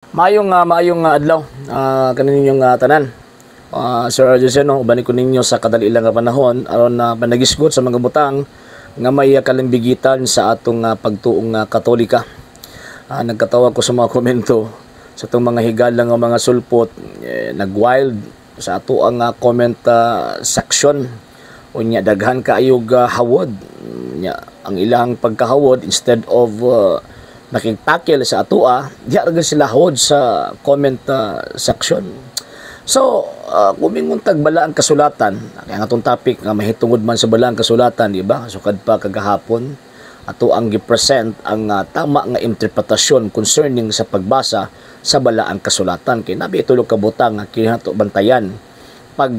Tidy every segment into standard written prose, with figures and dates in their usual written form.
Maayong adlaw kaninyong tanan. Sir Arjun, no, uban ko ninyo sa kadali lang nga panahon aron na panagisgot sa mga butang nga may kalimbigitan sa atong pagtuong Katolika. Nagkatawa ko sa mga komento sa atong mga higala nga mga sulpot, eh, nag-wild sa ato ang comment section. Unya daghan kaayog hawod. Nya ang ilang pagkahawod, instead of nakig-tackle sa atoa, diha ra gyud sila hawod sa comment section. So, kung mingon tag balaang kasulatan, kaya nga atong topic nga mahitungod man sa balaang kasulatan, di ba? Sukad pa kagahapon, ato ang gi-present ang tama nga interpretasyon concerning sa pagbasa sa balaang kasulatan. Kay nabi tulo ka butang nga kinato bantayan. Pag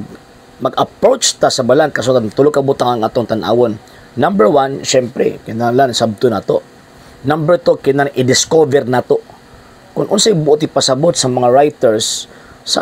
mag-approach ta sa balaang kasulatan, tulo ka butang ang atong tan-awon. Number one, syempre, kinahanglan sabto nato. Number two, kinahanglan i-discover nato kung unsay buot ipasabot sa mga writers sa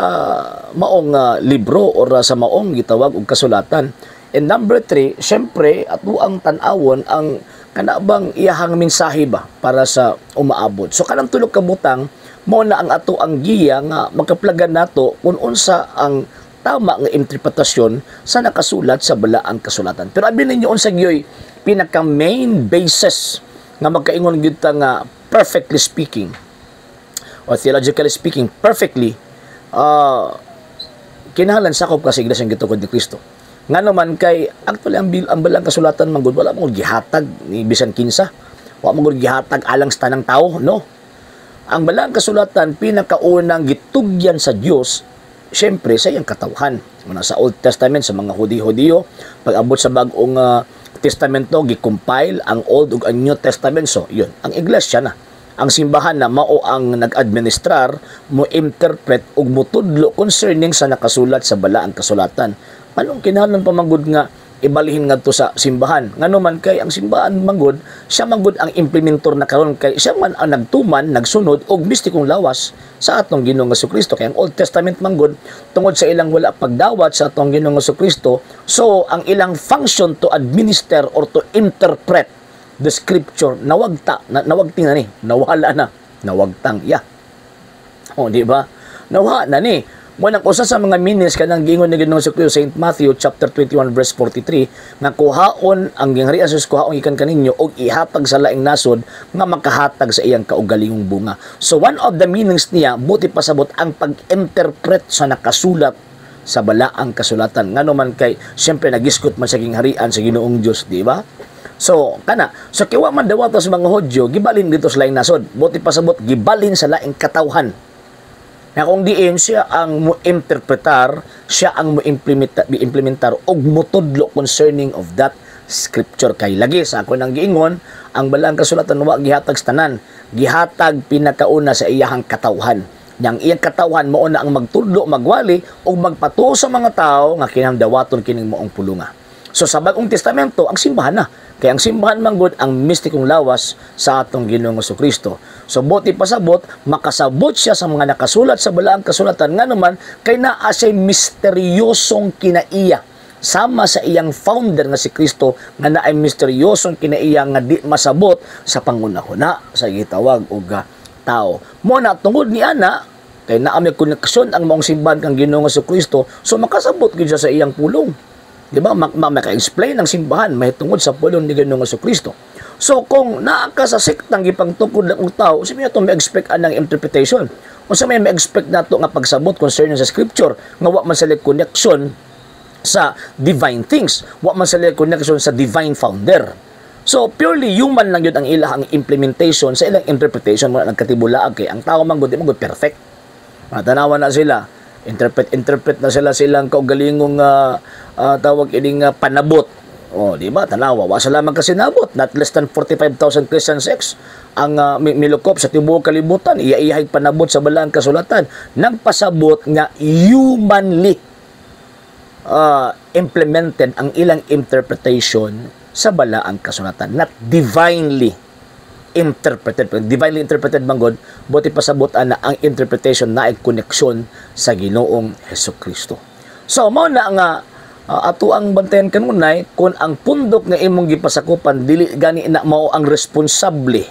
maong libro or sa maong gitawag og kasulatan. And number three, syempre, ato ang tan-awon ang kanabang iyahang mensahe ba para sa umaabot. So kanang tulo ka butang mo na ang ato ang giya nga makaplagan nato kung unsa ang tama nga interpretasyon sa nakasulat sa balaang kasulatan. Pero abi ninyo, unsa gyoy pinaka main basis nga magkaingon gyud ta nga perfectly speaking or theologically speaking perfectly, kinahanglan sakop ka sa Iglesia ng Gitukod ni Kristo? Nga naman kay actually ang balaang kasulatan man gud wala man gud gihatag ni bisan kinsa. Wa man gud gihatag alang sa tanang tao, no? Ang balaang kasulatan, pinakaunang gitugyan sa Dios syempre sa iyang katawhan. Muna sa Old Testament sa mga Hudi-Hudiyo, pag-abot sa Bagong Testamento, gi-compile ang Old ug ang New Testament. So, yun, ang iglesia na, ang simbahan na mao ang nag-administrar, mo interpret ug motudlo concerning sa nakasulat sa balaang kasulatan. Anong kinahanglan pa manggod nga ibalihin ngadto sa simbahan? Ngano man kay ang simbahan manggod, siya manggod ang implementor na karon kay siya man ang nagtuman, nagsunod og mistikong lawas sa atong Ginoong Kristo. Kay ang Old Testament manggod, tungod sa ilang wala pagdawat sa atong Ginoong Kristo, so ang ilang function to administer or to interpret the scripture nawagta na, nawagting na ni, nawala na, nawagtang ya. Oh, di ba? Nawa na ni. Mo nang usa sa mga meanings kanang giingon ni Ginoong Kristo, St. Matthew chapter 21 verse 43, nga kuhaon ang gingharian sa Diyos, kuhaon gikan kaninyo og ihatag sa laing nasod nga makahatag sa iyang kaugalingong bunga. So one of the meanings niya, buti pasabot ang pag-interpret sa nakasulat sa balaang kasulatan. Ngano man kay siyempre nagisgot man sa gingharian sa Ginoong Dios, di ba? So, kana. So, kay wa man dawato sa mga Hudyo, gibalin dito sa laing nasod. Buti pasabot, gibalin sa laing katawhan. Na kung diin siya ang mo-interpretar, siya ang mo-implementar og motudlo concerning of that scripture. Kay lagi sa ako nang giingon, ang balaang kasulatan wa gihatag sa tanan, gihatag pinakauna sa iyahang katawhan. Yang iyang katawhan mao na ang magtudlo, magwali ug magpatuo sa mga tao nga kinahanglan dawaton kining maong pulunga. So sa Bagong Testamento, ang simbahan na. Kaya ang simbahan manggod ang mistikong lawas sa atong Ginoong Kristo. So buti pasabot, makasabot siya sa mga nakasulat sa balaang kasulatan, nga naman kay naa siya'y misteryosong kinaiya sama sa iyang founder nga si Kristo, nga naay misteryosong kinaiya nga di masabot sa pangunahuna sa gitawag og tao. Mo na tungod ni ana, kay naa may koneksyon ang maong simbahan kang Ginoong Kristo, so makasabot gyud siya sa iyang pulong. Di ba? Maka-explain ang simbahan mahitungod sa pulong ni Ginoong Kristo. So kung naa ka sa sektang gipangtukod lang og tao, unsa may ato ma-expect anang interpretation? Unsa may ma-expect nato nga pagsabot concerning sa scripture nga wa man sila connection sa divine things, wa man sila connection sa divine founder? So purely human lang yun ang ilang implementation sa ilang interpretation. Wala nagkatibulaag kay ang tao man gud, di man gud perfect. Matanawa na sila, interpret interpret na sila silang kaugalingong tawag ining panabot. Oh, di ba? Tanawa, wa sila magkasinabot. Not less than 45,000 Christian sects ang milukop sa tibuok kalibutan. Iya-iyahay panabot sa balaang kasulatan. Nagpasabot nga humanly implemented ang ilang interpretation sa balaang kasulatan. Not divinely interpreted. Divinely interpreted man gud, buti pasabot ana ang interpretation na ay koneksyon sa Ginoong Hesus Kristo. So mao na nga ato ang bantayan kanunay kung ang pundok nga imong gipasakupan dili gani na mao ang responsable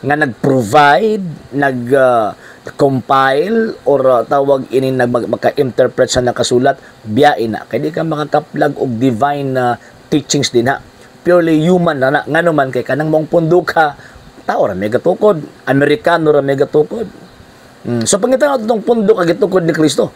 nga nag-provide, nag-compile or tawag ini nag maka-interpret sa nakasulat, biyain na. Kay di ka makakaplag og divine teachings din ha. Purely human na na. Ngano man kay kanang maong punduka, tao ra may gatukod, Amerikano ra may gatukod. So pangita nato tong punduka gitukod ni Kristo.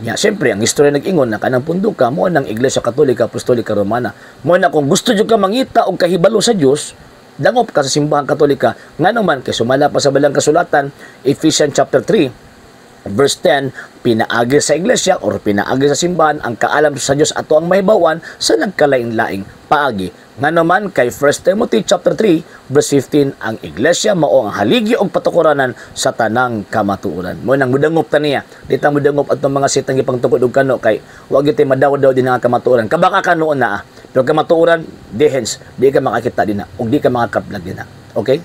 Ya, siyempre, ang istorya nag-ingon na kanang punduka mao ng Iglesia Katolika Apostolika Romana. Mao na kung gusto jud ka mangita og kahibalo sa Dios, dangop ka sa Simbahang Katolika. Ngano man kay sumala pa sa Balang Kasulatan, Ephesians chapter 3 verse 10, pinaagi sa iglesia or pinaagi sa simbahan ang kaalam sa Dios ato ang mahibawan sa nagkalain-laing paagi. Ngano man kay 1 Timothy chapter 3 verse 15, ang iglesia mao ang haligi og patukuranan sa tanang kamatuoran. Mao nang mudangop ta niya. Di ta mudangop atong mga sitang gipangtukod og kano kay wa gyud tay madaw-daw din ang kamatuoran. Kabaka ka noon na ah. Pero kamatuoran, dehens, di ka makakita din na ug di ka makakaplag din na. Okay?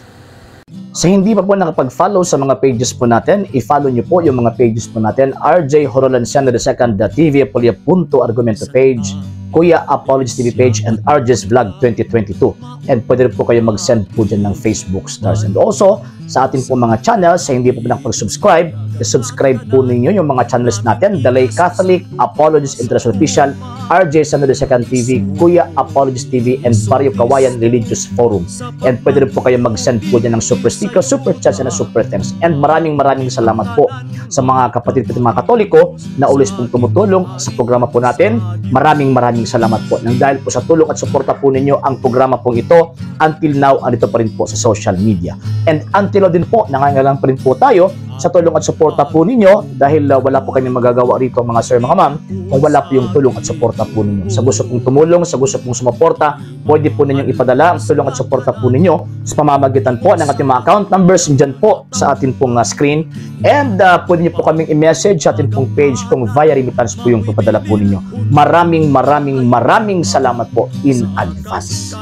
Sa hindi pa po nakapag-follow sa mga pages po natin, i-follow nyo po yung mga pages po natin. RJ Horolanciano II, the TV Apolia Punto Argumento page, Kuya Apologies TV page, and RJ's Vlog 2022. And pwede rin po kayo mag-send po dyan ng Facebook stars. And also, sa ating po mga channels, sa hindi po nakapag-subscribe, i-subscribe po ninyo yung mga channels natin: The Lay Catholic, Apologies International Official, RJ Sano II TV, Kuya Apologies TV, and Barrio Kawayan Religious Forum. And pwede rin po kayo mag-send po dyan ng super sticker, super chats, and super thanks. And maraming maraming salamat po sa mga kapatid po mga Katoliko na always pong tumutulong sa programa po natin. Maraming maraming salamat po. Nang dahil po sa tulong at suporta po ninyo, ang programa pong ito until now andito pa rin po sa social media. And until now din po, nangangailangan pa rin po tayo sa tulong at suporta po ninyo dahil wala po kami magagawa rito, mga sir, mga ma'am, kung wala po yung tulong at suporta po ninyo. Sa gusto pong tumulong, sa gusto pong sumuporta, pwede po ninyong ipadala ang tulong at suporta po ninyo sa pamamagitan po ng ating mga account numbers dyan po sa ating pong screen. And pwede niyo po kaming i-message sa ating pong page kung via remittance po yung papadala po ninyo. Maraming maraming maraming salamat po in advance.